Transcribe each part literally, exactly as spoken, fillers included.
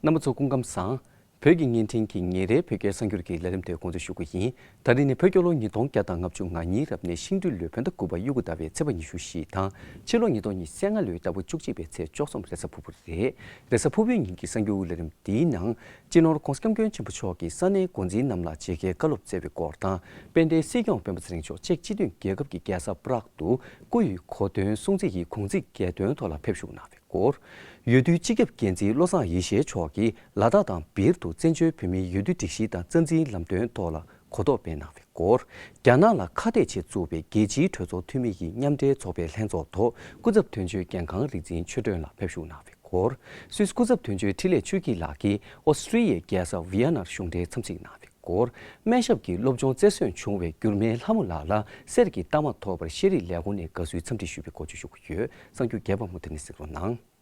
རྣམ་པ་ཚོ་སྐུ་ཁམས་བཟང་། བོད་ཀྱི་བརྙན་འཕྲིན་གྱི་ཉིན་རེའི་བོད་སྐད་གསར་འགྱུར་གྱི་ལས་རིམ་དེ་འགོ་འཛུགས་ཞུ་གི་ཡིན། ད་རིང་ནི་བོད་རྒྱལ་ལོ་ཉིས་སྟོང་བརྒྱ་དང་ལྔ་བཅུ་ང་གཉིས་རབ་གནས་ཤིང་སྦྲུལ་ལོའི་བོད་ཟླ་དགུ་པ་དབྱུག་གུ་ཟླ་བའི་ཚེས་པ་ཉི་ཤུ་བཞི་དང་། ཕྱི་ལོ་ཉིས་སྟོང་ཉི་ཤུ་རྩ་ལྔ་ལོའི་ཟླ་བ་བཅུ་གཅིག་པའི་ཚེས་བཅུ་གསུམ་རེས་གཟའ་ཕུར་བུ་རེད། རེས་གཟའ་ཕུར་བུའི་ཉིན་གྱི་གསར་འགྱུར་ལས་རིམ་འདིའི་ནང་། སྤྱི་ནོར་༧གོང་ས་༧སྐྱབས་མགོན་ཆེན་པོ་མཆོག་གིས་ས་གནས་འགོ་འཛིན་རྣམས་ལ་མཇལ་ཁའི་བཀའ་སློབ་སྩལ་བའི་སྐོར་དང་། དཔལ་ལྡན་སྲིད་སྐྱོང་སྤེན་པ་ཚེ་རིང་མཆོག་ཅེཀ་སྤྱི་མཐུན་རྒྱལ་ཁབ་ཀྱི་རྒྱལ་ས་པ་རག་ཏུ་སྐུ་ཡི་གོ་སྟོན་སྲུང་བརྩི་ཡི་གུང་ཚིགས་རྒྱལ་དོན་ཐོག་ལ་ཕེབས་བཞུགས་གནང་བའི་སྐོར། འོས་བསྡུའི་སྤྱི་ཁྱབ་འགན་འཛིན་བློ་བཟང་ཡེ་ཤེས་མཆོག་གིས་ལ་དྭགས་དང་སྦིར་དུ་བཙན་བྱོལ་བོད་མིའི་འོས་བསྡུ་སྒྲིག་གཞི་དང་རྩ་འཛིན་ལམ་སྟོན་ཐོག་ལ་གོ་རྟོགས་སྤེལ་གནང་བའི་སྐོར། རྒྱ་ནག་ལ་ཁ་གཏད་ཆེད་བཙུགས་པའི་རྒྱལ་སྤྱིའི་གྲོས་ཚོགས་འཐུས་མི་ཡི་མཉམ་འབྲེལ་ཚོགས་པའི་ལྷན་ཚོགས་ཐོག་སྐུ་ཚབ་དོན་གཅོད་འགན་ཁང་རིག་འཛིན་ཆོས་སྒྲོན་ལགས་ཕེབས་བཞུགས་གནང་བའི་སྐོར། སུད་སི་སྐུ་ཚབ་དོན་གཅོད་འཕྲིན་ལས་ཆོས་སྐྱིད་ལགས་ཀྱིས་ཨོ་སི་ཀྲི་ཡའི་རྒྱལ་ས་ཝི་ཡ་ནར་གཞུང་འབྲེལ་འཚམས་གཟིགས་གནང་བའི་སྐོར། སྨན་ཞབས་ཀྱི་སློབ་སྦྱོང་རྩེར་སོན་བྱུང་བའི་འགྱུར་མེད་ལྷ་མོ་ལགས་ལ་གསེར་གྱི་རྟགས་མ་ཐོབ་པར་ཤེས་རིག་ལས་ཁུངས་ནས་དགའ་བསུའི་འཚམས་འདྲི་ཞུས་པའི་སྐོར་བརྗོད་ཞུ་གི་ཡོད། གསར་འགྱུར་རྒྱས་པ་མུ་མཐུད་ནས་གཟིགས་རོགས་གནང་།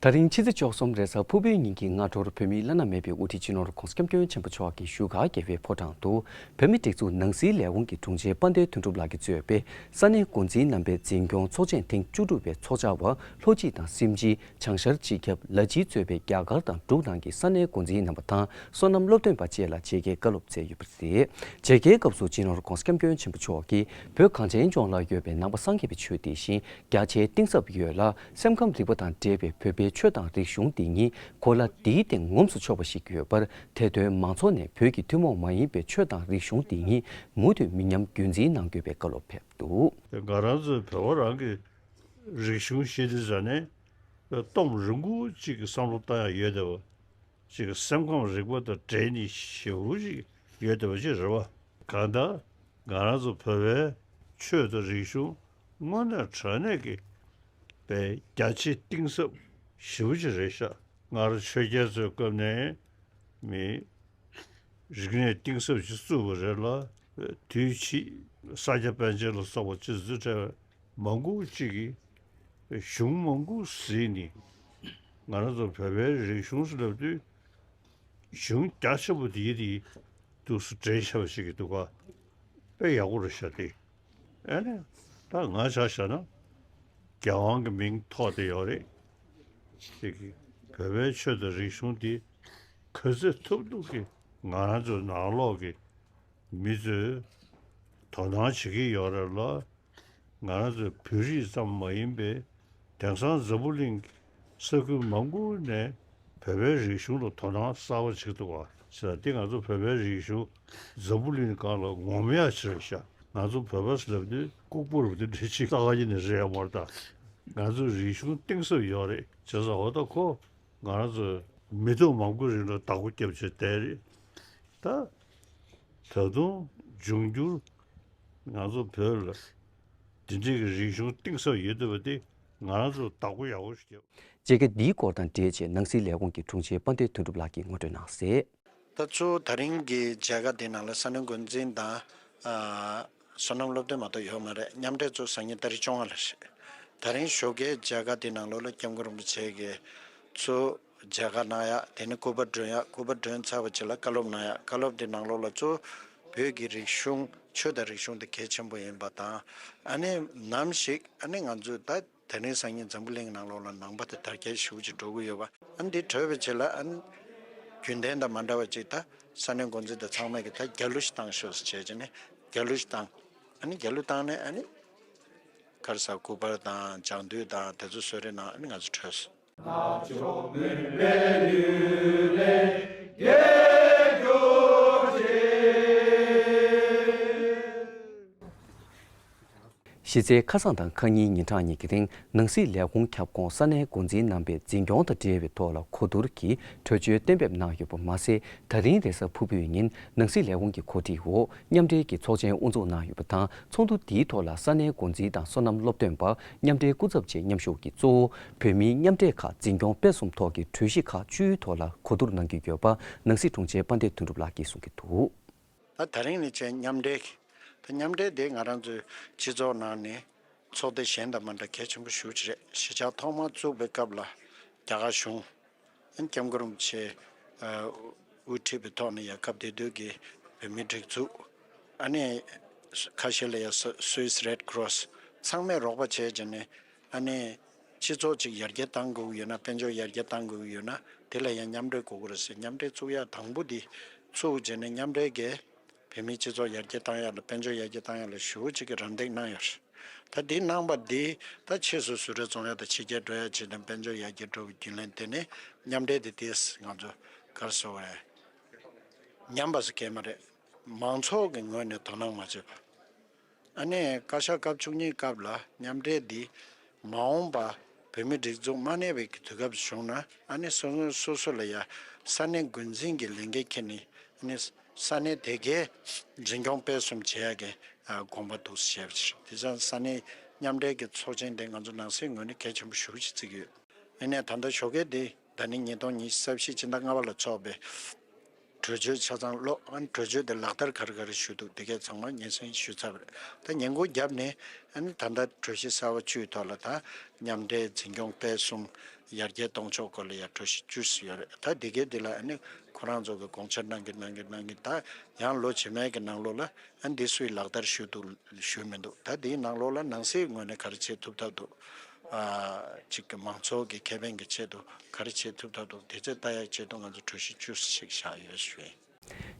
ད་རིང་ཕྱི་ཚེས་བཅུ་གསུམ་རེས་གཟའ་ཕུར་བུའི་ཉིན་གྱི་སྔ་དྲོར་བོད་མིའི་བླ་ན་མེད་པའི་དབུ་ཁྲིད་སྤྱི་ནོར་༧གོང་ས་༧སྐྱབས་མགོན་ཆེན་པོ་མཆོག་གི་བཞུགས་སྒར་རྒྱལ་བའི་ཕོ་བྲང་དུ། བོད་མིའི་སྒྲིག་འཛུགས་ནང་སྲིད་ལས་ཁུངས་ཀྱི་དྲུང་ཆེ་དཔལ་ལྡན་དོན་གྲུབ་ལགས་ཀྱིས་གཙོས་པའི་ས་གནས་འགོ་འཛིན་རྣམ་པའི་འཛིན་སྐྱོང་ཚོགས་ཆེན་ཐེངས་བཅུ་དྲུག་པའི་ཚོགས་བཅར་བ་ལྷོ་སྤྱི་དང་སེམས་ཅི། བྱང་ཤར་སྤྱི་ཁྱབ། ལ་སྤྱི་གཙོས་པའི་རྒྱ་གར་དང་འབྲུག་ནང་གི་ས་གནས་འགོ་འཛིན་རྣམ་པ་དང་སོ་ནམ་སློབ་སྟོན་པ་བཅས་ལ་མཇལ་ཁའི་བཀའ་སློབ་སྩལ་ཡོད་པ་རེད། མཇལ་ཁའི་སྐབས་སུ་སྤྱི་ནོར་༧གོང་ས་༧སྐྱབས་མགོན་ཆེན་པོ་མཆོག་གིས་བོད་གངས་ཅན་ལྗོངས་ལ་ཡོད་པའི་ནང་པ་སངས་རྒྱས་པའི་ཆོས་དེ་བཞིན་རྒྱ་ཆེའི་གཏིང་ཟབ་ཡོད་ལ། སེམས་ཁམས་རིག་པ་དང་འབྲེལ་བའི་བོད་པའི་ཆོས་དང་རིག་གཞུང་འདི་ཉིད་གོ་ལ་འདིའི་སྟེང་ངོམས་སུ་ཆོག་པ་ཞིག་ཡོད་པར། དེ་དོན་མང་ཚོགས་ནས་བོད་ཀྱི་ཐུན་མོང་མ་ཡིན་པའི་ཆོས་དང་རིག་གཞུང་འདི་ཉིད་མུ་མཐུད་མི་ཉམས་རྒྱུན་འཛིན་གནང་དགོས་པའི་བཀའ་སློབ་ཕེབས་འདུག། ང་རང་ཚོའི་བོད་པ་རང་གི་རིག་གཞུང་ཤེས་དུས་ཙ་ནས་སྟོང་རིང་པོ་གཅིག་གི་བསམ་བློ་བཏང་ཡག་ཡོད་བསྡད་པ། ཅིག་སེམས་ཁམས་རིག་པ་དང་འབྲེལ་ནས་ཞེ་པོ་ཅིག་ཡོད་བསྡད་པ་ཅིག་རེད་བ། གང་ལྟར་ང་རང་ཚོ་བོད་པའི་ཆོས་དང་རིག་གཞུང་དངོས་གནས་དྲང་གནས་ཀྱི་པའི་རྒྱ་ཆེ་གཏིང་ཟབ་ཞེ་པོ་ཅིག་རེད་ཤག། སྔར་ཆོས་རྒྱལ་ཚོའི་སྐབས་ནས་མི་རིག་གནས་གཏིང་ཟབ་ཅིག་བཙུགས་པ་རེད་ལ། དུས་ཕྱིས་ས་སྐྱ་པཎ་ཆེན་ལ་སོགས་པ་ཅིག་བཙུགས་འཕྲལ་མང་པོ་ཅིག་གིས། གཞུང་མང་པོ་གཟིགས་ནས། ང་རང་ཚོ་བོད་པའི་རིག་གཞུང་ཟེར་ལབ་དུས། གཞུང་རྒྱ་ཆེན་པོ་དེའི་དེའི་འདུག་སེ་འགྲེལ་བཤད་པ་ཞིག་གི་འདུག་ག། དཔེ་ཡག་པོ་རེད་ཤག་དེ། ཨ་ནི་ད་ང་ཆ་བཞག་ན་རྒྱལ་དབང་གི་མིང་ཐོགས་བསྡད་ཡོད་རེད། ཅིག་གིས་བོད་པའི་ཆོས་དང་རིག་གཞུང་དེ་ག་ཚོད་ཐུབ་ཐུབ་ཀྱིས་ང་རང་ཚོའི་ནང་ལོགས་ཀྱི་མི་ཚོས་དོ་སྣང་བྱེད་ཀྱི་ཡོད་རེད་ལ། ང་རང་ཚོའི་བོད་རིགས་ཙམ་མ་ཡིན་པའི་དེང་སང་འཛམ་བུ་གླིང་ས་ཁུལ་མང་པོ་ནས་བོད་པའི་རིག་གཞུང་ལ་དོ་སྣང་གསར་པ་བྱེད་ཀྱི་འདུག་བ། ཟེར་ན་འདི་ང་ཚོ་བོད་པའི་རིག་གཞུང་འཛམ་བུ་གླིང་སྒང་ལ་ངོམ་ཡག་ཅིག་རེད་ཤག། ང་ཚོ་བོད་པ་ཟེར་ལབ་དུས་ལྐུགས་པ་རུ་དེ་འདྲ་ཅིག་ལྟ་ག་ཡིན་ནི་རེད་ཡ་མ་རེད་ད། ང་ཚོའི་རིག་གཞུང་གཏིང་ཟབ་ཡོད་རེད། བྱས་ཙང་འོ་ད་ཁོ་ང་རང་ཚོ་མི་ཐུབ་མང་པོ་རིང་ལ་བདག་པོ་རྒྱབ་བྱས་བསྡད་རེད་ད། ད་དུང་འབྱུང་འགྱུར་ང་ཚོ་བོད་ལ་འདི་འདྲའི་གི་རིག་གཞུང་གཏིང་ཟབ་ཡོད་བསྡད་པ་དེ་ང་རང་ཚོ་བདག་པོ་ཡག་པོ་ཞིག་རྒྱབ། མཇལ་ཁ་འདིའི་སྐོར་དང་འབྲེལ་བྱས་ནང་སྲིད་ལས་ཁུངས་ཀྱི་དྲུང་ཆེ་དཔལ་ལྡན་དོན་གྲུབ་ལགས་ཀྱིས་ངོ་སྤྲོད་གནང་གསལ། ད་གཙོ་བོ་ད་རིང་གི་མཇལ་ཁ་འདི་ནང་ལ་ས་གནས་འགོ་འཛིན་དང་ཨ་སོ་ནམ་སློབ་སྟོན་མ་གཏོགས་ཡོད་མ་རེད། མཉམ་འབྲེལ་ཚོ་སང་ཉིན་ཏ་རིག་བཅོ་ལྔ་ལ་རེད། ད་རིང་ཞོགས་ཀའི་མཇལ་ཁ་འདི་ནང་ལོགས་ལ་སྐྱབས་མགོན་རིན་པོ་ཆེ་གིས་ཚུར་མཇལ་ཁ་གནང་ཡག། དེ་ནས་སྐུ་པར་སྒྲོན་ཡག། སྐུ་པར་སྒྲོན་ཚར་བ་རྗེས་ལ་བཀའ་སློབ་གནང་ཡག། བཀའ་སློབ་འདི་ནང་ལོགས་ལ་གཙོ་བོ་བོད་ཀྱི་རིག་གཞུང་ཆོས་དང་རིག་གཞུང་དེ་གལ་ཆེན་པོ་ཡིན་པ་དང་། ཨ་ནི་ནམ་ཞིག་ཨ་ནི་ང་ཚོས་ད་དེ་རིང་སང་ཉིན་འཛམ་བུ་གླིང་ནང་ལོགས་ལ་ནང་པ་དེ་དར་རྒྱས་ཞེ་པོ་ཅིག་འགྲོ་གི་ཡོད་པ། ཨ་ནི་འདི་གྲོལ་བའི་རྗེས་ལ་ཨ་ནི་རྒྱུན་ལྡན་དང་མ་འདྲ་བ་ཅིག་ད་ས་གནས་འགོ་འཛིན་དང་ཚང་མས་ཀྱི་ད་རྒྱལ་གླུ་ཞིག་བཏང་ཤོག་ཟེར་བྱས་བྱས་ནས་རྒྱལ་གླུ་ཞིག་བཏང་། ཨ་ནི་རྒྱལ་གླུ་བཏང་ནས་ཨ་ནི་ག་རེ་ཟེར་སྐུ་པར་དང་སྦྱང་དུས་དང་དེ་ཚོ་གསོལ་རས་གནང་། ཨ་ནི་ང་ཚོ་གྲོལ་སོང་། གཞི་རྩའི་ཁ་སང་དང་ཁ་ཉིན་ཉིན་གྲངས་གཉིས་ཀྱི་རིང་ནང་སྲིད་ལས་ཁུངས་ཁྱབ་ཁོངས་ས་གནས་འགོ་འཛིན་རྣམ་པས་འཛིན་སྐྱོང་དང་འབྲེལ་བའི་ཐོག་ལ་གོ་བསྡུར་གྱིས་གྲོས་ཆོད་གཏན་འབེབས་གནང་ཡོད་པ་མ་ཟད། ད་རིང་རེས་གཟའ་ཕུར་བུའི་ཉིན་ནང་སྲིད་ལས་ཁུངས་ཀྱི་གོ་སྒྲིག་འོག་མཉམ་འབྲེལ་གྱི་ཚོགས་ཆེན་དབུ་འཛུགས་གནང་ཡོད་པ་དང་། ཚོགས་འདུ་འདིའི་ཐོག་ལ་ས་གནས་འགོ་འཛིན་དང་སོ་ནམ་སློབ་སྟོན་པ། མཉམ་འབྲེལ་སྐུ་ཚབ་བཅས་མཉམ་ཞུགས་ཀྱིས་གཙོ་བོ་བོད་མིའི་མཉམ་འབྲེལ་ཁག་འཛིན་སྐྱོང་སྤེལ་གསུམ་ཐོག་གི་གྲོས་གཞི་ཁག་བཅུའི་ཐོག་ལ་གོ་བསྡུར་གནང་གི་ཡོད་པ་ནང་སྲིད་དྲུང་ཆེ་དཔལ་ལྡན་དོན་གྲུབ་ལགས་ཀྱིས་གསུང་གི་འདུག། ད་ད་རིང་ནས་བྱས་མཉམ་འབྲེལ་གྱི། ད་མཉམ་འབྲེལ་དེ་ང་རང་ཚོའི་སྤྱི་ཚོགས་ནང་ནས་ ཚོགས་སྡེ་གཞན་དང་མ་འདྲ་གལ་ཆེན་པོ་ཞེ་པོ་ཅིག་རེད། གཞིས་ཆགས་ཐོག་མར་བཙུགས་པའི་སྐབས་ལ་རྒྱ་གར་གཞུང་ཨ་ནི་སྐྱབས་མགོན་རིན་པོ་ཆེ་ཨ་དབུ་ཁྲིད་པའི་ཐོག་ནས་ཡ་སྐབས་དེ་དུས་ཀྱི་བོད་མིའི་སྒྲིག་འཛུགས། ཨ་ནི་ཁ་ཤས་ལ་ཡ་སུ་Swiss Red Cross། ཚང་མས་རོགས་པ་བྱས་བྱས་ནས་ཨ་ནི་སྤྱི་ཚོགས་ཅིག་ཡར་རྒྱས་གཏང་དགོས་ཀྱི་ཡོད་ན། དཔལ་འབྱོར་ཡར་རྒྱས་གཏང་དགོས་ཀྱི་ཡོད་ན་དེ་ལ་ཡང་མཉམ་འབྲེལ་དགོས་ཀྱི་རེད་ཟེར། མཉམ་འབྲེལ་བཙུགས་ཡག་དང་པོ་འདི་བཙུགས་བྱས་ནས་མཉམ་འབྲེལ་གྱིས་བོད་མིའི་སྤྱི་ཚོགས་ཡར་རྒྱས་གཏང་ཡག་ལ། དཔལ་འབྱོར་ཡར་རྒྱས་གཏང་ཡག་ལ་ཞེ་པོ་ཅིག་གི་རམ་འདེགས་གནང་ཡོད་རེད། ད་འདི་གནང་པ་འདི་ད་ཕྱིས་སུ་ཟུར་རེ་བཙོང་ཡག་དང་ཕྱི་རྒྱལ་འགྲོ་ཡག་བྱས་ནས་དཔལ་འབྱོར་ཡར་རྒྱས་འགྲོ་བའི་རྒྱུན་ལས་དེ་ནི་མཉམ་འབྲེལ་དེ་དེས་ང་ཚོ་ག་རེ་ཟེར་བས་ཉམས་པ་ཟེར་གྱི་མ་རེད། མང་ཚོགས་ཀྱི་ངོས་ནས་དོ་སྣང་མ་བྱས་པ། ཨ་ནི་བཀའ་ཤག་སྐབས་བཅུ་གཉིས་སྐབས་ལ་མཉམ་འབྲེལ་འདི་མ་འོངས་པ་བོད་མིའི་སྒྲིག་འཛུགས་མ་གནས་པའི་དུས་སྐབས་བྱུང་ན་ཨ་ནི་སོ་སོ་སོ་སོ་ལ་ཡ་ས་གནས་འགོ་འཛིན་གྱི་ལས་འགན་འཁྱེར་ནས་ཨ་ནི་ས་གནས་དེ་གའི་འཛིན་སྐྱོང་སྤེལ་གསུམ་བྱེད་ཡག་གི་ཨ་དགོངས་པ་འདུག་ཞེས་པ་ཞིག་དེ་ཙང་ས་གནས་མཉམ་འབྲེལ་གྱི་ཚོགས་ཆེན་དེ་ང་ཚོ་ནང་སྲིད་ངོས་ནས་གལ་ཆེན་པོ་ཞེ་པོ་ཅིག་བརྩི་གི་ཡོད། ཡིན་ནའི་ད་ལྟ་ཞོགས་ཀས་དེ་ཟླ་ནི་ཉིས་སྟོང་ཉི་ཤུ་རྩ་བཞི་སྤྱི་ཟླ་ལྔ་པ་ལ་ཚོགས་པའི་གྲོས་ཆོད་ཆ་ཚང་ཀློག་ཨ་ནི་གྲོས་ཆོད་དེ་ལག་བསྟར་ག་རེ་ག་རེ་ཞུས་འདུག་དེ་གས་ཚང་མ་སྙན་སེང་ཞུས་ཚར་བ་རེད། ད་ཉིན་གུང་རྒྱབ་ནས་ཨ་ནི་ད་ལྟ་གྲོས་གཞི་གསར་པ་བཅུའི་ཐོག་ལ་ད་མཉམ་འབྲེལ་འཛིན་སྐྱོང་སྤེལ་གསུམ་ཡར་རྒྱས་གཏོང་ཕྱོགས་སྐོར་ལ་ཡང་གྲོས་གཞི་བཅུ་ཙམ་ཡོད་རེད། ད་དེ་གས་དེ་ལ་ཨ་ནི་ཁོ་རང་ཚོ་གི་དགོངས་འཆར་གནང་གི་གནང་གི་གནང་གི་ད་ཡང་ལོ་རྗེས་མའི་གི་ནང་ལོགས་ལ་ཨ་ནི་འདི་སུས་ལག་བསྟར་ཞུས་འདུག་ཞུས་མི་འདུག་ད་དེའི་ནང་ལོགས་ལ་ནང་སྲིད་ངོས་ནས་ག་རེ་བྱེད་ཐུབ་ཐབས་འདུག་ཨ་ཅིག་གི་མང་ཚོགས་ཀྱི་ཁེ་ཕན་གྱི་ཆེད་དུ་ག་རེ་བྱེད་ཐུབ་ཐབས་འདུག་དེ་ཚོ་ལྟ་ཡག་ཆེད་དུ་ང་ཚོ་གྲོས་གཞི་བཅུ་ཞིག་བཞག་ཡོད་ཞུ་ཡིན།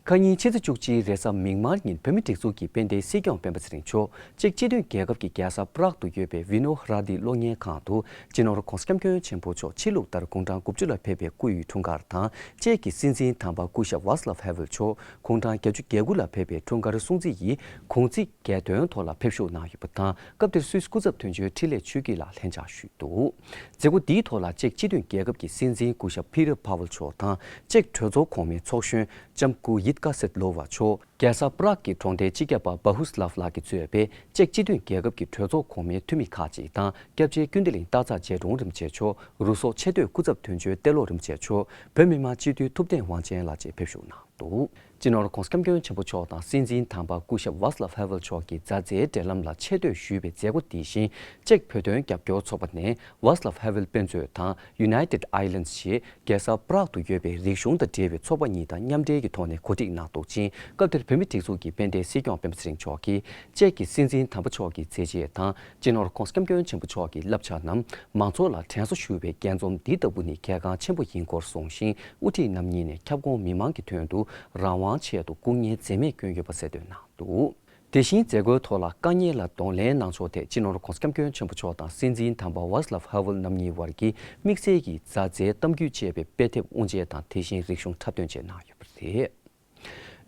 ཁ་ཉིན་ཕྱི་ཚེས་བཅུ་གཅིག་རེས་གཟའ་མིག་དམར་ཉིན་བོད་མིའི་སྒྲིག་འཛུགས་ཀྱི་དཔལ་ལྡན་སྲིད་སྐྱོང་སྤེན་པ་ཚེ་རིང་མཆོག་ཅེཀ་སྤྱི་མཐུན་རྒྱལ་ཁབ་ཀྱི་རྒྱལ་ས་པ་རག་ཏུ་ཡོད་པའི་ཝི་ནོ་ཧ་ར་ཏི་གློག་བརྙན་ཁང་དུ་སྤྱི་ནོར་༧གོང་ས་༧སྐྱབས་མགོན་ཆེན་པོ་མཆོག་ཕྱི་ལུགས་ལྟར་དགུང་གྲངས་དགུ་བཅུ་ལ་ཕེབས་པའི་སྐུ་ཡི་འཁྲུངས་སྐར་དང་ཅེཀ་གི་སྲིད་འཛིན་དམ་པ་སྐུ་ཞབས་ཝཱ་སི་ལབ་ཧེ་ཝེལ་མཆོག་དགུང་གྲངས་བརྒྱད་ཅུ་གྱ་དགུ་ལ་ཕེབས་པའི་འཁྲུངས་སྐར་སྲུང་བརྩི་ཡི་གུང་ཚིགས་རྒྱལ་དོན་ཐོག་ལ་ཕེབས་བཞུགས་གནང་ཡོད་པ་དང་། སྐབས་དེར་སུད་སི་སྐུ་ཚབ་དོན་གཅོད་འཕྲིན་ལས་ཆོས་སྐྱིད་ལགས་ལྷན་བཅར་ཞུས་འདུག་མཛད་སྒོ་འདིའི་ཐོག་ལ་ཅེཀ་སྤྱི་མཐུན་རྒྱལ་ཁབ་ཀྱི་སྲིད་འཛིན་སྐུ་ཞབས་ཕི་ཏར་ཕ་ཝལ་མཆོག་དང་ཅེཀ་གྲོས་ཚོགས་གོང་མའི་ཚོགས་གཞོན་ལྕམ་སྐུ་ཡིད་ཀ་སེད་ལོ་ཝ་མཆོག་རྒྱལ་ས་པ་རག་གི་གྲོང་སྡེའི་སྤྱི་ཁྱབ་པ་བྷ་ཧུ་སི་ལབ་ལགས་ཀྱིས་གཙོས་པའི་ཅེཀ་སྤྱི་མཐུན་རྒྱལ་ཁབ་ཀྱི་གྲོས་ཚོགས་གོང་མའི་འཐུས་མི་ཁག་ཅིག་དང་། སྐྱབས་རྗེ་ཀུན་བདེ་གླིང་སྟག་ཚང་རྗེ་དྲུང་རིན་པོ་ཆེ་མཆོག་རུ་ཟོག་ཆེ་བསྟོད་སྐུ་ཚབ་དོན་གཅོད་ཏེ་ལོ་རིན་པོ་ཆེ་མཆོག་བོད་མི་མང་སྤྱི་འཐུས་ཐུབ་བསྟན་དབང་ཆེན་ལགས་བཅས་ཕེབས་བཞུགས་གནང་འདུག་སྤྱི་ནོར་༧གོང་ས་༧སྐྱབས་མགོན་ཆེན་པོ་མཆོག་དང་སྲིད་འཛིན་དམ་པ་སྐུ་ཞབས་ཝཱ་སི་ལབ་ཧེ་ཝེལ་མཆོག་གི་མཛའ་བརྩེའི་འབྲེལ་ལམ་ལ་ཆེ་བསྟོད་ཞུས་པའི་མཛད་སྒོ་འདི་བཞིན་ཅེཀ་བོད་དོན་རྒྱབ་སྐྱོར་ཚོགས་པ་ནས་ཝཱ་སི་ལབ་ཧེ་ཝེལ་དཔེ་མཛོད་དང་United Islands ཞེས་རྒྱལ་ས་པ་རག་ཏུ་ཡོད་པའི་རིག་གཞུང་དང་འབྲེལ་བའི་ཚོགས་པ་གཉིས་དང་མཉམ་འབྲེལ་གྱི་ཐོག་ནས་གོ་སྒྲིག་གནང་འདུག་ཅིང་། སྐབས་དེར་བོད་མིའི་སྒྲིག་འཛུགས་ཀྱི་དཔལ་ལྡན་སྲིད་སྐྱོང་སྤེན་པ་ཚེ་རིང་མཆོག་གིས་ཅེཀ་གི་སྲིད་འཛིན་དམ་པ་མཆོག་གི་མཛད་རྗེས་དང་། སྤྱི་ནོར་༧གོང་ས་༧སྐྱབས་མགོན་ཆེན་པོ་མཆོག་གི་བསླབ་བྱ་རྣམས་མང་ཚོགས་ལ་དྲན་གསོ་ཞུ་བའི་འགན་རྩོམ་འདི་ལྟ་བུ་ནི་གལ་འགངས་ཆེན་པོ་ཡིན་སྐོར་གསུངས་ཤིང་། དབུ་ཁྲིད་རྣམ་གཉིས་ནས་ཁྱབ་ཁོངས་མི་མང་གི་དོན་དུ་རང་དབང་ཆེད་དུ་སྐུ་ངལ་འཛེམས་མེད་བསྐྱོན་ཡོད་པ་གསལ་སྟོན་གནང་འདུག་དེ་བཞིན་མཛད་སྒོའི་ཐོག་ལ་དཀའ་ངལ་ལ་གདོང་ལེན་གནང་ཕྱོགས་ཐད་སྤྱི་ནོར་༧གོང་ས་༧སྐྱབས་མགོན་ཆེན་པོ་མཆོག་དང་སྲིད་འཛིན་དམ་པ་ཝཱ་སི་ལབ་ཧེ་ཝེལ་རྣམ་གཉིས་བར་གྱི་དམིགས་བསལ་གྱི་མཛའ་བརྩེའི་གཏམ་རྒྱུད་ཅེས་པའི་དཔེ་དེབ་དབུ་འབྱེད་དང་དེ་བཞིན་རིག་གཞུང་འཁྲབ་སྟོན་བཅས་གནང་ཡོད་པ་རེད། དབུས་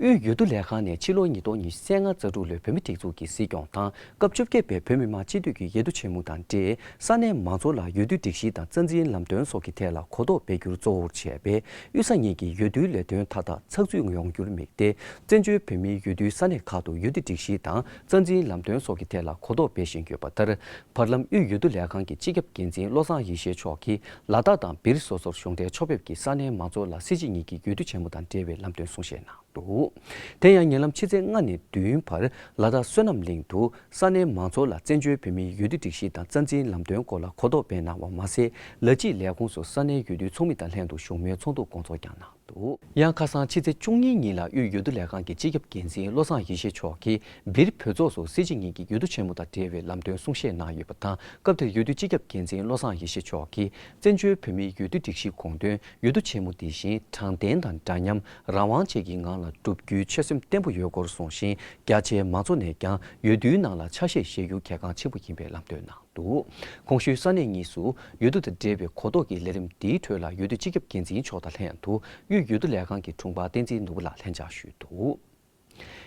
འོས་བསྡུ་ལས་ཁང་ནས་ཕྱི་ལོ་ཉིས་སྟོང་ཉི་ཤུ་རྩ་ལྔ་རྩ་དྲུག་ལོའི་བོད་མིའི་སྒྲིག་འཛུགས་ཀྱི་སྲིད་སྐྱོང་དང་སྐབས་བཅོ་བརྒྱད་པའི་བོད་མི་མང་སྤྱི་འཐུས་ཀྱི་འོས་བསྡུ་ཆེན་མོ་དང་འབྲེལ་ས་གནས་མང་ཚོགས་ལ་འོས་བསྡུ་སྒྲིག་གཞི་དང་རྩ་འཛིན་ལམ་སྟོན་སོགས་ཀྱི་ཐད་ལ་གོ་རྟོགས་སྤེལ་རྒྱུར་གཙོ་བོར་བྱས་པའི་དབུས་ས་གཉིས་ཀྱི་འོས་བསྡུའི་ལས་དོན་མཐའ་དག་ཚགས་ཚུད་ཡོང་རྒྱུར་དམིགས་ཏེ། བཙན་བྱོལ་བོད་མིའི་འོས་བསྡུའི་ས་གནས་ཁག་ཏུ་འོས་བསྡུ་སྒྲིག་གཞི་དང་རྩ་འཛིན་ལམ་སྟོན་སོགས་ཀྱི་ཐད་ལ་གོ་རྟོགས་སྤེལ་བཞིན་ཡོད་པ་ལྟར། བར་ལམ་དབུས་འོས་བསྡུ་ལས་ཁང་གི་སྤྱི་ཁྱབ་འགན་འཛིན་བློ་བཟང་ཡེ་ཤེས་མཆོག་གིས་ལ་དྭགས་དང་སྦིར་སོ་སོར་གཞུང་འབྲེལ་ཕྱོགས་ཕེབས་ཀྱིས་ས་གནས་མང་ཚོགས་ལ་སྲིད་སྤྱི་གཉིས་ཀྱི་འོས་བསྡུ་ཆེན་མོ་དང་འབྲེལ་བའི་ལམ་སྟོན་གསུང་བཤད་གནང་འདུག་དེ་ཡང་ཉེ་ལམ་ཕྱི་ཚེས་ལྔ་ནས་བདུན་བར་ལ་དྭགས་བསོད་ནམས་གླིང་དུ་ས་གནས་མང་ཚོགས་ལ་བཙན་བྱོལ་བོད་མིའི་འོས་བསྡུ་སྒྲིག་གཞི་དང་རྩ་འཛིན་ལམ་སྟོན་སྐོར་ལ་གོ་རྟོགས་སྤེལ་གནང་བ་མ་ཟད། ལ་སྤྱི་ལས་ཁུངས་སུ་ས་གནས་འོས་བསྡུའི་ཚོགས་མི་དང་ལྷན་དུ་བཞུགས་མོལ་ཚོགས་འདུ་སྐོང་ཚོགས་ཀྱང་གནང་འདུག་ཡང་ཁ་སང་ཕྱི་ཚེས་བཅུ་གཉིས་ཉིན་ལ་དབུས་འོས་བསྡུ་ལས་ཁང་གི་སྤྱི་ཁྱབ་འགན་འཛིན་བློ་བཟང་ཡེ་ཤེས་མཆོག་གིས་སྦིར་བོད་ཚོགས་སུ་སྲིད་སྤྱི་གཉིས་ཀྱི་འོས་བསྡུ་ཆེན་མོ་དང་འབྲེལ་བའི་ལམ་སྟོན་གསུང་བཤད་གནང་ཡོད་པ་དང་། སྐབས་དེར་འོས་བསྡུ་སྤྱི་ཁྱབ་འགན་འཛིན་བློ་བཟང་ཡེ་ཤེས་མཆོག་གིས་བཙན་བྱོལ་བོད་མིའི་འོས་བསྡུ་སྒྲིག་གཞིའི་དགོངས་དོན། འོས་བསྡུ་ཆེན་མོ་འདི་བཞིན་དྲང་བདེན་དང་འདྲ་མཉམ། རང་དབང་བཅས་ཀྱི་ངང་ལ་བསྒྲུབ་རྒྱུའི་ཆོད་སེམས་བརྟན་པོ་ཡོད་སྐོར་གསུངས་ཤིང་། རྒྱ་ཆེའི་མང་ཚོགས་ནས་ཀྱང་འོས་བསྡུའི་ནང་ལ་ཆ་ཤས་བཞེས་རྒྱུ་གལ་འགངས་ཆེན་པོ་ཡིན་པའི་ལམ་སྟོན་གནང་འདུག་གོང་ཞུས་ས་གནས་གཉིས་སུ་འོས་བསྡུ་དང་འབྲེལ་བའི་གོ་རྟོགས་ཀྱི་ལས་རིམ་འདིའི་ཁྲོད་ལ་འོས་བསྡུ་སྤྱི་ཁྱབ་འགན་འཛིན་མཆོག་དང་ལྷན་དུ་དབུས་འོས་བསྡུ་ལས་ཁང་གི་དྲུང་འཕར་བསྟན་འཛིན་ནོར་བུ་ལགས་ལྷན་བཅར་ཞུས་འདུག་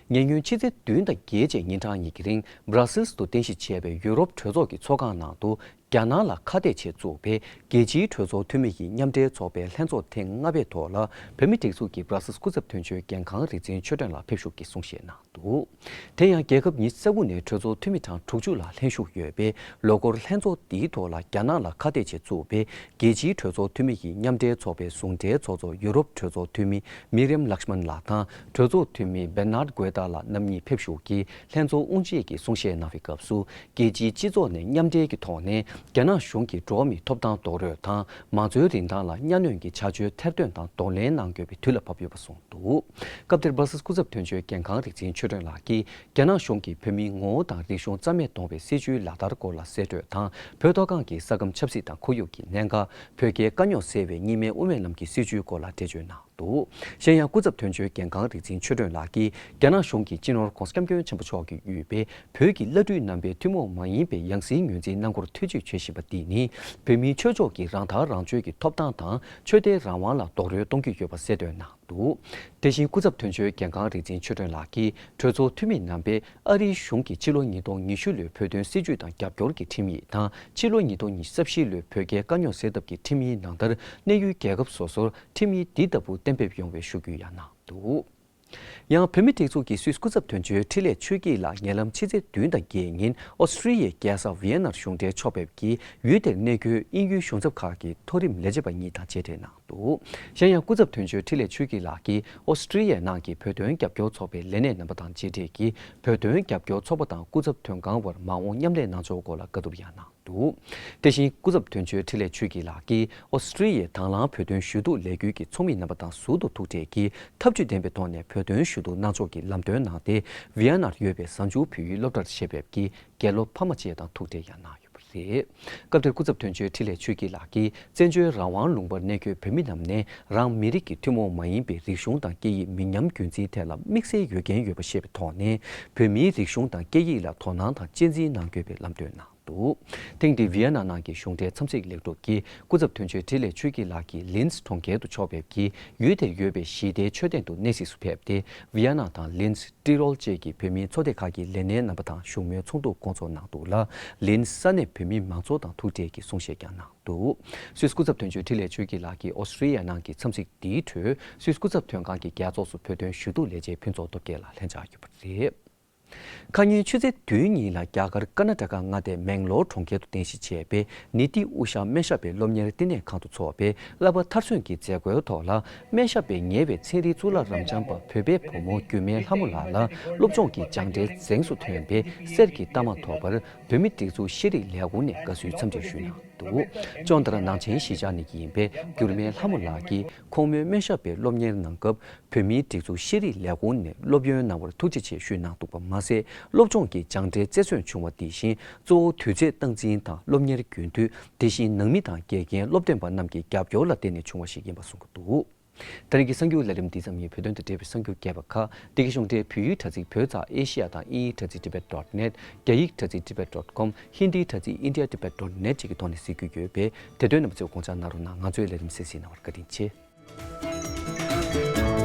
ཉེ་སྔོན་ཕྱི་ཚེས་བདུན་དང་བརྒྱད་བཅས་ཉིན་གྲངས་གཉིས་ཀྱི་རིང་བྷ་ར་སིལ་དུ་རྟེན་གཞི་བྱས་པའི་ཡུ་རོབ་གྲོས་ཚོགས་ཀྱི་ཚོགས་ཁང་ནང་དུ་རྒྱ་ནག་ལ་ཁ་གཏད་བྱས་བཙུགས་པའི་རྒྱལ་སྤྱིའི་གྲོས་ཚོགས་འཐུས་མི་ཡི་མཉམ་འབྲེལ་ཚོགས་པའི་ལྷན་ཚོགས་ཐེངས་ལྔ་པའི་ཐོག་ལ་བོད་མིའི་སྒྲིག་འཛུགས་ཀྱི་བྷ་ར་སིལ་སྐུ་ཚབ་དོན་གཅོད་འགན་ཁང་རིག་འཛིན་ཆོས་སྒྲོན་ལགས་ཕེབས་ཞུགས་ཀྱིས་གསུང་བཤད་གནང་འདུག་དེ་ཡང་རྒྱལ་ཁབ་ཉི་ཤུ་རྩ་དགུ་ནས་གྲོས་ཚོགས་འཐུས་མི་གྲངས་དྲུག་ཅུ་ལ་ལྷན་ཞུགས་ཡོད་པའི་ལོ་འཁོར་ལྷན་ཚོགས་འདིའི་ཐོག་ལ་རྒྱ་ནག་ལ་ཁ་གཏད་བྱས་བཙུགས་པའི་རྒྱལ་སྤྱིའི་གྲོས་ཚོགས་འཐུས་མི་ཡི་མཉམ་འབྲེལ་ཚོགས་པའི་ཟུང་འབྲེལ་ཚོགས་གཙོ་ཡུ་རོབ་གྲོས་ཚོགས་འཐུས་མི་མི་རེམ་ལགས་ཤ་མན་ལགས་དང་གྲོས་ཚོགས་འཐུས་མི་Bernard Guettel ཏཱ་ལ་རྣམ་གཉིས་ཕེབས་བཞུགས་ཀྱིས་ལྷན་ཚོགས་དབུ་འབྱེད་ཀྱི་གསུང་བཤད་གནང་བའི་སྐབས་སུ། རྒྱལ་སྤྱིའི་སྤྱི་ཚོགས་ནས་མཉམ་འབྲེལ་གྱི་ཐོག་ནས་རྒྱ་ནག་གཞུང་གིས་འགྲོ་བ་མིའི་ཐོབ་ཐང་རྡོག་རོལ་དང་མ་རྩའི་རིན་ཐང་ལ་གཉའ་གནོན་གྱི་བྱ་སྤྱོད་ཐེར་འདོན་དང་གདོང་ལེན་གནང་དགོས་པའི་དུས་ལ་བབ་ཡོད་པ་གསུངས་འདུག་སྐབས་དེར་སྦར་སིལ་སྐུ་ཚབ་དོན་གཅོད་རྒན་ཁང་རིག་འཛིན་ཆོས་སྒྲོན་ལགས་ཀྱིས། རྒྱ་ནག་གཞུང་གིས་བོད་མིའི་ངོ་བོ་དང་རིག་གཞུང་རྩ་མེད་གཏོང་བའི་སྲིད་བྱུས་ལག་བསྟར་སྐོར་ལ་གསལ་བཀྲོལ་དང་། བོད་མཐོ་སྒང་གི་ས་ཁམས་ཆབ་སྲིད་དང་ཁོར་ཡུག་གི་གནད་འགག་བོད་རྒྱའི་དཀའ་རྙོག་སེལ་བའི་གཉིས་སྨན་དབུ་མའི་ལམ་གྱི་སྲིད་བྱུས་སྐོར་ལ་འགྲེལ་བརྗོད་གནང་འདུག་གཞན་ཡང་སྐུ་ཚབ་དོན་གཅོད་རྒན་ཁང་རིག་འཛིན་ཆོས་སྒྲོན་ལགས་ཀྱིས། རྒྱ་ནག་གཞུང་གིས་སྤྱི་ནོར་༧གོང་ས་༧སྐྱབས་མགོན་ཆེན་པོ་མཆོག་གིས་དབུས་པའི་བོད་ཀྱི་བླ་སྤྲུལ་རྣམ་པའི་ཐུན་མོང་མ་ཡིན་པའི་ཡང་སྲིད་ངོས་འཛིན་གནང་སྐོར་ཐུགས་རྗེ་ཆེ་ཞུས་པ་འདི་ནི། བོད་མིའི་ཆོས་ཕྱོགས་ཀྱི་རང་ཐག་རང་གཅོད་ཀྱི་ཐོབ་ཐང་དང་ཆོས་དད་རང་དབང་ལ་རྡོག་རོལ་གཏོང་གི་ཡོད་པ་གསལ་སྟོན་གནང་། འདུག་དེ་བཞིན་སྐུ་ཚབ་དོན་གཅོད་རྒན་ཁང་རིག་འཛིན་ཆོས་སྒྲོན་ལགས་ཀྱིས། གྲོས་ཚོགས་འཐུས་མི་རྣམ་པས་ཨ་རིའི་གཞུང་གིས་ཕྱི་ལོ་ཉིས་སྟོང་ཉི་ཤུ་ལོའི་བོད་དོན་སྲིད་བྱུས་དང་རྒྱབ་སྐྱོར་གྱི་ཁྲིམས་ཡིག་དང་། ཕྱི་ལོ་ཉིས་སྟོང་ཉི་ཤུ་རྩ་བཞི་ལོའི་བོད་རྒྱའི་དཀའ་རྙོག་སེལ་ཐབས་ཀྱི་ཁྲིམས་ཡིག་ནང་ལྟར། གནས་ཡུལ་རྒྱལ་ཁབ་སོ་སོར་ཁྲིམས་ཡིག་འདི་ལྟ་བུ་གཏན་འབེབས་ཡོང་བའི་ཞུ་སྐུལ་ཡང་གནང་འདུག་ཡང་། བོད་མིའི་སྒྲིག་འཛུགས་ཀྱི་སུད་སི་སྐུ་ཚབ་དོན་གཅོད་འཕྲིན་ལས་ཆོས་སྐྱིད་ལགས་ཉེ་ལམ་ཕྱི་ཚེས་བདུན་དང་བརྒྱད་ཉིན་ཨོ་སི་ཀྲི་ཡའི་རྒྱལ་ས་ཝི་ཡེ་ནར་གཞུང་འབྲེལ་ཕྱོགས་ཕེབས་ཀྱིས། ཡུལ་དེར་གནས་འཁོད་དབྱིན་ཡུལ་གཞུང་ཚབ་ཁག་གི་མཐོ་རིམ་ལས་བྱེད་པ་གཉིས་དང་མཇལ་འཕྲད་གནང་འདུག་གཞན་ཡང་། སྐུ་ཚབ་དོན་གཅོད་འཕྲིན་ལས་ཆོས་སྐྱིད་ལགས་ཀྱིས་ཨོ་སི་ཀྲི་ཡའི་ནང་གི་བོད་དོན་རྒྱབ་སྐྱོར་ཚོགས་པའི་ལས་སྣེ་རྣམ་པ་དང་མཇལ་འཕྲད་ཀྱིས། བོད་དོན་རྒྱབ་སྐྱོར་ཚོགས་པ་དང་སྐུ་ཚབ་དོན་ཁང་བར་མ་འོངས་མཉམ་ལས་གནང་ཕྱོགས་སྐོར་ལ་བཀའ་བསྡུར་ཡང་གནང་འདུག་དེ་བཞིན་སྐུ་ཚབ་དོན་གཅོད་འཕྲིན་ལས་ཆོས་སྐྱིད་ལགས་ཀྱིས་ཨོ་སི་ཀྲི་ཡའི་དང་བླངས་བོད་དོན་ཞུ་གཏུག་ལས་འགུལ་གྱི་ཚོགས་མི་རྣམ་པ་དང་ཟུར་དུ་ཐུག་འཕྲད་ཀྱིས། འཐབ་ཇུས་ལྡན་པའི་ཐོག་ནས་བོད་དོན་ཞུ་གཏུག་གནང་ཕྱོགས་ཀྱི་ལམ་སྟོན་གནང་སྟེ། ཝི་ཡ་ནར་ཡོད་པའི་གཟའ་མཇུག་བོད་ཡིག་སློབ་གྲྭར་ཆེད་ཕེབས་ཀྱིས་དགེ་སློབ་ཕ་མ་བཅས་དང་ཐུག་འཕྲད་ཡང་གནང་ཡོད་པ་རེད། སྐབས་དེར་སྐུ་ཚབ་དོན་གཅོད་འཕྲིན་ལས་ཆོས་སྐྱིད་ལགས་ཀྱིས། བཙན་བྱོལ་རང་དབང་ལུང་པར་གནས་འཁོད་བོད་མི་རྣམས་ནས་རང་མི་རིགས་ཀྱི་ཐུན་མོང་མ་ཡིན་པའི་རིག་གཞུང་དང་སྐད་ཡིག་མི་ཉམས་རྒྱུན་འཛིན་ཐད་ལ་དམིགས་བསལ་འོས་འགན་ཡོད་པ་ཤེས་པའི་ཐོག་ནས། བོད་མིའི་རིག་གཞུང་དང་སྐད་ཡིག་ལ་དོ་སྣང་དང་གཅེས་འཛིན་གནང་དགོས་པའི་ལམ་སྟོན་གནང་འདུག་ཐེངས་འདིའི་ཝི་ཡ་ན་ནང་གི་གཞུང་འབྲེལ་འཚམས་གཟིགས་ལེགས་གྲུབ་ཀྱིས། སྐུ་ཚབ་དོན་གཅོད་འཕྲིན་ལས་ཆོས་སྐྱིད་ལགས་ཀྱིས་ལིན་སི་གྲོང་ཁྱེར་དུ་ཕྱོགས་ཕེབས་ཀྱིས། ཡུལ་དེར་ཡོད་པའི་ཞི་བདེའི་མཆོད་རྟེན་དུ་གནས་གཟིགས་སུ་ཕེབས་ཏེ། ཝི་ཡ་ན་དང་ལིན་སི། ཏི་རོལ་བཅས་ཀྱི་བོད་མིའི་ཚོགས་སྡེ་ཁག་གི་ལས་སྣེ་རྣམ་པ་དང་བཞུགས་མོལ་ཚོགས་འདུ་བསྐོང་ཚོགས་གནང་འདུག་ལ། ལིན་ས་གནས་བོད་མི་མང་ཚོགས་དང་ཐུག་འཕྲད་ཀྱིས་གསུང་བཤད་ཀྱང་གནང་འདུག་སུད་སི་སྐུ་ཚབ་དོན་གཅོད་འཕྲིན་ལས་ཆོས་སྐྱིད་ལགས་ཀྱིས་ཨོ་སི་ཀྲི་ཡ་ནང་གི་འཚམས་གཟིགས་འདིའི་ཁྲོད། སུད་སི་སྐུ་ཚབ་དོན་ཁང་གི་རྒྱལ་ཚོགས་སུ་བོད་དོན་ཞུ་གཏུག་ལས་བྱེད་ཕུན་ཚོགས་སྟོབས་རྒྱལ་ལགས་ལྷན་བཅར་ཡོད་པ་རེད། ཁ་ཉིན་ཆུ་ཚོད་བདུན་ཉིན་ལ་རྒྱ་གར་ཀར་ན་ཊ་ཀ་མངའ་སྡེ་མེང་ལོར་གྲོང་ཁྱེར་དུ་རྟེན་གཞི་བྱས་པའི་ནི་ཏི་དབུ་ཞྭ་སྨན་ཞབས་པའི་སློབ་གཉེར་བསྟི་གནས་ཁང་དུ་འཚོགས་པའི་བསླབ་པ་མཐར་སོན་གྱི་མཛད་སྒོའི་ཐོག་ལ། སྨན་ཞབས་པའི་ཉེ་བའི་ཚན་རིག་གཙུག་ལག་རབ་འབྱམས་པ་བོད་པའི་བུ་མོ་འགྱུར་མེད་ལྷ་མོ་ལགས་ལ་སློབ་སྦྱོང་གི་སྦྱངས་འབྲས་གཟེངས་སུ་ཐོན་པའི་གསེར་གྱི་རྟགས་མ་ཐོབ་པར། བོད་མིའི་སྒྲིག་འཛུགས་ཤེས་རིག་ལས་ཁུངས་ནས་དགའ་བསུའི་འཚམས་འདྲི་ཞུས་གནང་འདུག་ཅོན་ཏ་ར་ནང་ཆེན་གཞིས་ཆགས་ནས་ཡིན་པའི་འགྱུར་མེད་ལྷ་མོ་ལགས་ཀྱིས། ཁོང་མོའི་སྨན་ཞབས་པའི་སློབ་གཉེར་གནང་སྐབས། བོད་མིའི་སྒྲིག་འཛུགས་ཤེས་རིག་ལས་ཁུངས་ནས་སློབ་ཡོན་གནང་བར་ཐུགས་རྗེ་ཆེ་ཞུས་གནང་འདུག་པ་མ་ཟད། སློབ་སྦྱོང་གི་སྦྱངས་འབྲས་རྩེར་སོན་བྱུང་བ་དེ་བཞིན། གཙོ་བོ་དུས་ཚོད་སྟངས་འཛིན་དང་སློབ་གཉེར་རྒྱུན་མཐུད། དེ་བཞིན་ནང་མི་དང་དགེ་རྒན་སློབ་སྟོན་པ་རྣམས་ཀྱི་རྒྱབ་སྐྱོར་ལ་བརྟེན་ནས་བྱུང་བ་ཞིག་ཡིན་པ་གསུངས་ཀྱི་འདུག་ད་རིང་གི་གསར་འགྱུར་ལས་རིམ་འདི་ཙམ་ཡིན། བོད་དོན་དང་འབྲེལ་བའི་གསར་འགྱུར་རྒྱས་པ་ཁག་འདི་གའི་གཞུང་འབྲེལ་བོད་ཡིག་དྲ་ཚིགས་བོད་ཙ་ཨེ་ཤི་ཡ་དང་དབྱིན་ཡིག་དྲ་ཚིགས་tibet dot net། རྒྱ་ཡིག་དྲ་ཚིགས་tibet dot com། ཧིན་དིའི་དྲ་ཚིགས india tibet dot net བཅས་ཀྱི་ཐོག་ནས་གཟིགས་རྒྱུ་ཡོད་པས། དེ་དོན་རྣམ་པ་ཚོས་དགོངས་འཇགས་གནང་རོགས་གནང་། ང་ཚོའི་ལས་རིམ་གསན་གཟིགས་གནང་བར་བཀའ་དྲིན་ཆེ།